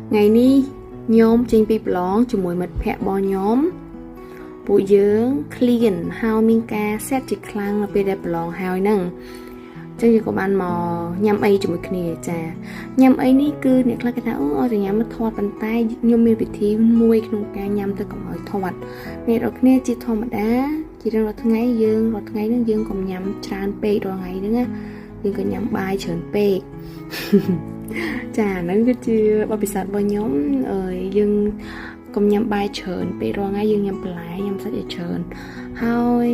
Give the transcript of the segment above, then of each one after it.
ថ្ងៃនេះខ្ញុំចេញពីប្រឡងជាមួយមិត្តភ័ក្តិរបស់ខ្ញុំពួកយើងឃ្លានហើយមានការសេតជាខ្លាំងនៅពេលដែលប្រឡងហើយហ្នឹងចឹងយើងក៏បានមកញ៉ាំអីជាមួយគ្នាចាញ៉ាំអីនេះគឺអ្នកខ្លះគេថាអូឲ្យតែញ៉ាំមកធាត់ប៉ុន្តែខ្ញុំមានវិធីមួយក្នុងការញ៉ាំទៅកុំឲ្យធាត់អ្នកនរគ្នាជាធម្មតាជារៀងរាល់ថ្ងៃយើងរាល់ថ្ងៃហ្នឹងយើងកុំញ៉ាំច្រើនពេករាល់ថ្ងៃហ្នឹងណាយើងក៏ញ៉ាំបាយច្រើនពេក ចាហ្នឹងគឺជាបទពិសោធន៍របស់ខ្ញុំអើយយើងកុំញ៉ាំបាយច្រើនពេករាល់ថ្ងៃយើងញ៉ាំបន្លែញ៉ាំសាច់ឲ្យច្រើនហើយ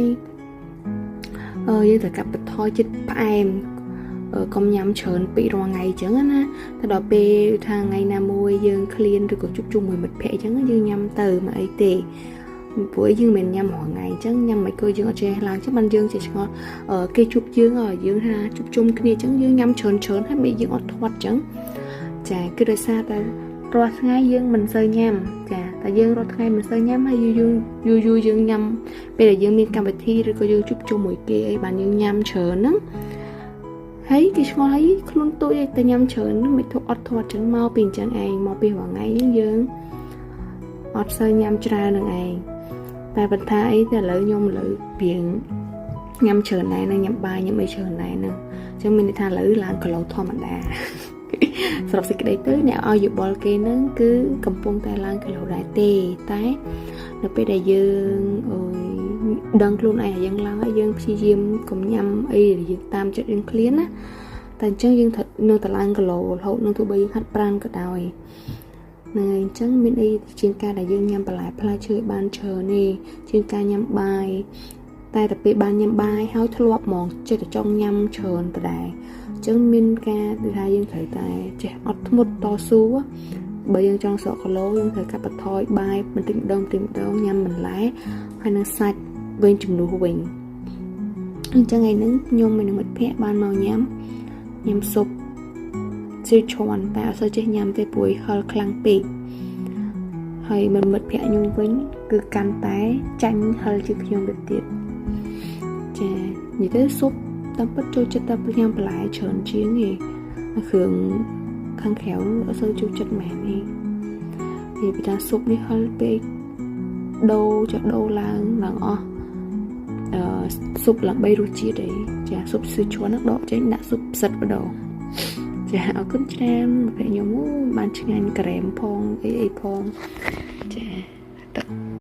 អឺយើងត្រូវកាត់បន្ថយជាតិផ្អែមកុំញ៉ាំច្រើនពេករាល់ថ្ងៃអញ្ចឹងណាតែដល់ពេលថាថ្ងៃណាមួយយើងឃ្លានឬក៏ជួបជុំមួយមិត្តភ័ក្តិអញ្ចឹងយើងញ៉ាំទៅមកអីទេព្រោះយើងមិនញ៉ាំរាល់ថ្ងៃអញ្ចឹងញ៉ាំមិនក៏យើងអត់ចេះឡើងចឹងបានយើងចេះឆ្ងល់គេជួបយើងយើងថាជួបជុំគ្នាអញ្ចឹងយើងញ៉ាំច្រើនច្រើនហើយមិនយើងអត់ធាត់អញ្ចឹងចាគឺដោយសារតែរាល់ថ្ងៃយើងមិនសូវញ៉ាំចាតែយើងរាល់ថ្ងៃមិនសូវញ៉ាំហើយយូរយូរយូរយើងញ៉ាំពេលដែលយើងមានកម្មវិធីឬក៏យើងជួបជុំមួយគេអីបានយើងញ៉ាំច្រើនហ្នឹងហើយគេឆ្ងល់ហើយខ្លួនទូចឯងតែញ៉ាំច្រើនហ្នឹងមិនធូរអត់ធាត់ចឹងមកពីអញ្ចឹងឯងមកពីរាល់ថ្ងៃហ្នឹងយើងអត់សូវញ៉ាំច្រើននឹងឯងតែបន្ថាអីតែឥឡូវខ្ញុំឥឡូវព្រៀងញ៉ាំច្រើនដែរនឹងញ៉ាំបាយញ៉ាំអីច្រើនដែរហ្នឹងអញ្ចឹងមានន័យថាឥឡូវឡើងគីឡូធម្មតាសរុបសេចក្តីទៅអ្នកឲ្យយោបល់គេហ្នឹងគឺកំពុងតែឡើងគីឡូដែរទេតែនៅពេលដែលយើងអើយដឹងខ្លួនឯងថាយើងឡើងហើយយើងព្យាយាមកុំញ៉ាំអីដែលយើងតាមចិត្តយើងឃ្លានណាតែអញ្ចឹងយើងត្រូវនៅតែឡើងគីឡូរហូតនឹងទោះបីយើងហាត់ប្រាណក៏ដោយហ្នឹងហើយអញ្ចឹងមានអីជាងការដែលយើងញ៉ាំបន្លែផ្លែឈើបានច្រើននេះជាងការញ៉ាំបាយតែតែពេលបានញ៉ាំបាយហើយធ្លាប់ហ្មងចេះតែចង់ញ៉ាំច្រើនដដែលអញ្ចឹងមានការដូចថាយើងត្រូវតែចេះអត់ធ្មត់តស៊ូបើយើងចង់ស្រកគីឡូយើងត្រូវកាត់បន្ថយបាយបន្តិចម្ដងបន្តិចម្ដងញ៉ាំបន្លែហើយនឹងសាច់វិញជំនួសវិញអញ្ចឹងថ្ងៃហ្នឹងខ្ញុំនិងមិត្តភ័ក្តិបានមកញ៉ាំញ៉ាំស៊ុបស៊ឺឈួនតែអត់សូវចេះញ៉ាំទេព្រោះហឹរខ្លាំងពេកហើយមិត្តភ័ក្តិខ្ញុំវិញគឺកាន់តែចាញ់ហឹរជាងខ្ញុំទៅទៀតចានិយាយទៅស៊ុបតាមពិតចូលចិត្តតែញ៉ាំបន្លែច្រើនជាងឯងគ្រឿងខាងក្រៅអត់សូវចូលចិត្តមែនទេនិយាយពីថាស៊ុបនេះហឹរពេកដូរចដូរឡើងឡើងអស់អឺស៊ុបឡើង3រសជាតិអីចាស៊ុបស៊ឺឈួនហ្នឹងដកចេញដាក់ស៊ុបផ្សិតម្ដងចាអរគុណច្រើនភ័ក្រខ្ញុំបានឆ្ងាញ់ក្រែមផងអីអីផង